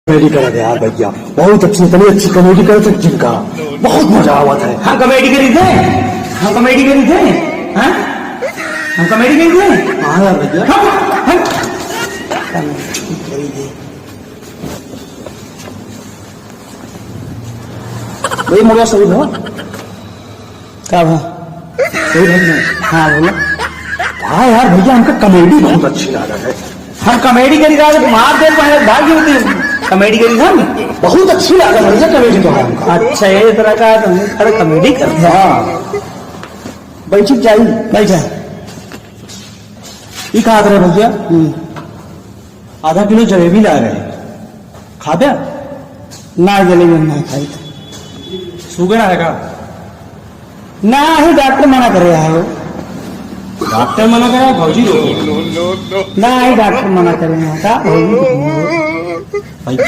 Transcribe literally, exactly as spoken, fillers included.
कॉमेडी करा दे यार भैया, बहुत अच्छी, इतनी अच्छी कॉमेडी करे थे जिनका, बहुत मजा आवत है। हम कॉमेडी करी थे, हम कॉमेडी करी थे, हाँ? हम कॉमेडी करी थे? हाँ यार भैया। हम, हम कॉमेडी करी थे। वही मुड़िया सही था। का भा? सही भा ना? हाँ, बोला। हाँ यार भैया, हमका कॉमेडी बहुत अच्छी लागत है। हम कॉमेडी करी रहा तो मार दे पाए, भाग गई होती। कॉमेडी करी था ना? बहुत अच्छी लागत है भैया, कॉमेडी तो है हमका। अच्छा, ये तरह का तो हम, अरे, कॉमेडी कर। हाँ। बैठ जाई। बैठा। ई का करे भैया? हम्म। आधा किलो जलेबी ला रहे, खाबे? ना, जलेबी हम ना खाई। सुगर है का? ना ही, डॉक्टर मना करे है। डॉक्टर मना करे, भौजी रोके। ना ही, डॉक्टर मना करे है का? भौजी रोके। भैया,